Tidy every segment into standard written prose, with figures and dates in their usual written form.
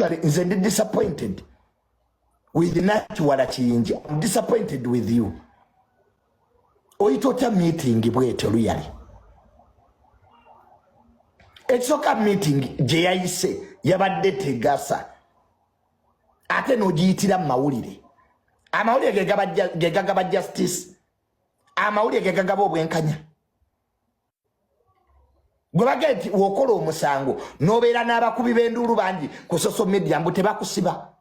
Actually, nze ndi disappointed with Nakiwala Kiyingi. I'm disappointed with you. Oyita otya meeting bwetyo luyali? Ekisooka, meeting gye yayise yabadde tegasa, ate n'ogiyitira mu mawulire. Amawulire ge gagaba justice, amawulire ge gagaba obwenkanya. Gwe bagee nti wokola omusango n'obeera n'abakubi b'enduulu bangi ku social media, mbu tebakusiba,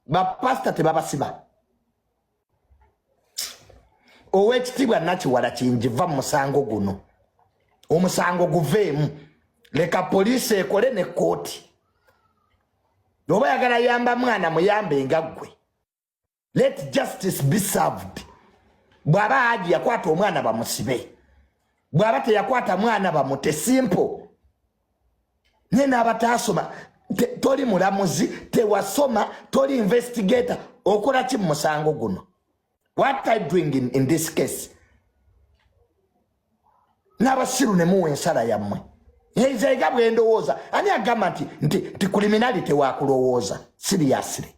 bapasita tebabasiba. Owekitiibwa Nakiwala Kingiva mu musango guno, omusango guveemu, leka poliisi ekole ne kooti. Oba yagala yamba mwana, muyambe nga ggwe. Let justice be served. Bw'aba Haji yakwata omwana, bamusibe. Bw'aba teyakwata mwana, bamute. Simple. Naye n'abataasoma, toli mulamuzi, tewasoma, toli investigator, okola ki mu musango guno? What are you doing in this case? N'abasiru ne muwa ensala yammwe. Nzega bwe ndowooza. Ani agamba nti criminality wakulowooza? Seriously,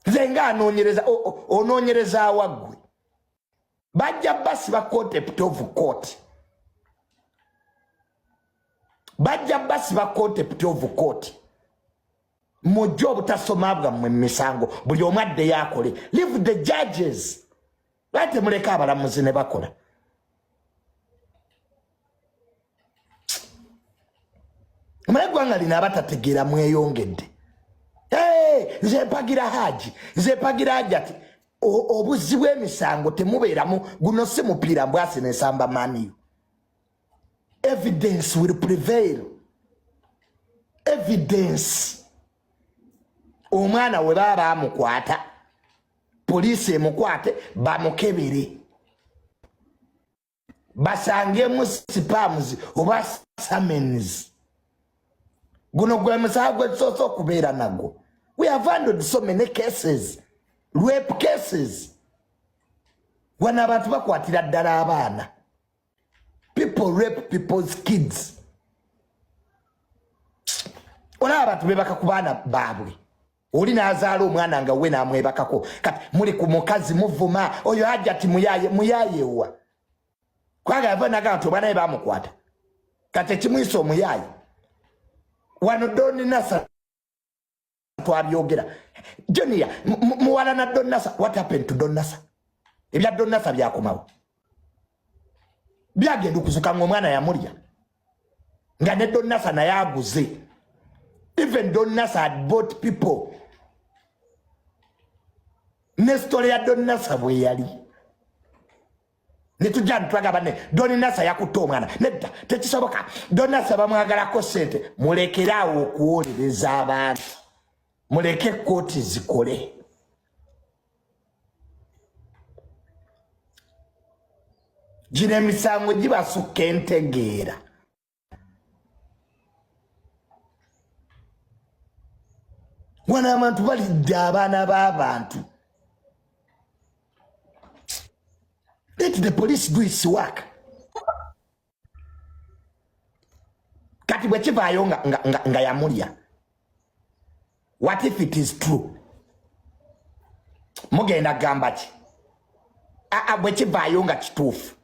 nze nga anoonyereza, onoonyereza awaggwe, bajja basiba contempt of court, bajja basiba contempt of court. Mujje obutasoma bwammwe mu misango, buli omu addeyo akole. Leave the judges. Lwaki temuleka abalamuzi ne bakola? Omala eggwanga lino abatategeera mweyongedde. Nze mpagira Haji, nze mpagira Hajati. Obuzzi bw'emisango temubeeramu. Guno si mupiira mbwasi nesamba maniyo. Evidence will prevail, evidence. Omwana we baba bamukwata, poliisi emukwate, bamukebere, basangemu sperms oba semens. Guno gwe musango gwe tusoose okubeera nagwo. We have handled so many cases, rape cases. Wano abantu bakwatira ddala abaana. People rape people's kids. Olaba abantu bebaka ku baana baabwe. Oli n'azaala omwana nga we n'amwebakako. Kati muli ku mukazi muvuma oyo Hajati muyaye. Muyayewa? Kubanga yava nagamba nti omwana we bamukwata, kati ekimuyisa omuyaye. Wano Doni Nasa twabyogera. Junior muwala na Don Nasa. What happened to Don Nasa? Ebya Don Nasa byakomawo, byagenda okuzuka nga omwana yamulya, nga ne Don Nasa naye aguze. Even Don Nasa had bought people. Ne story ya Don Nasa bwe yali, netujja nitwagamba ne Don Nasa yakutte omwana. Nedda, tekisoboka. Don Nasa bamwagalako sente. Mulekeraawo okuwolereza abantu, muleke kooti zikole. Gino emisango gibasukka entegeera. Wano abantu balidde abaana b'abantu. Let the police do its work. Kati bwe kivaayo nga yamulya, what if it is true? Mugenda gamba ki? Aa, bwe kivaayo nga kituufu.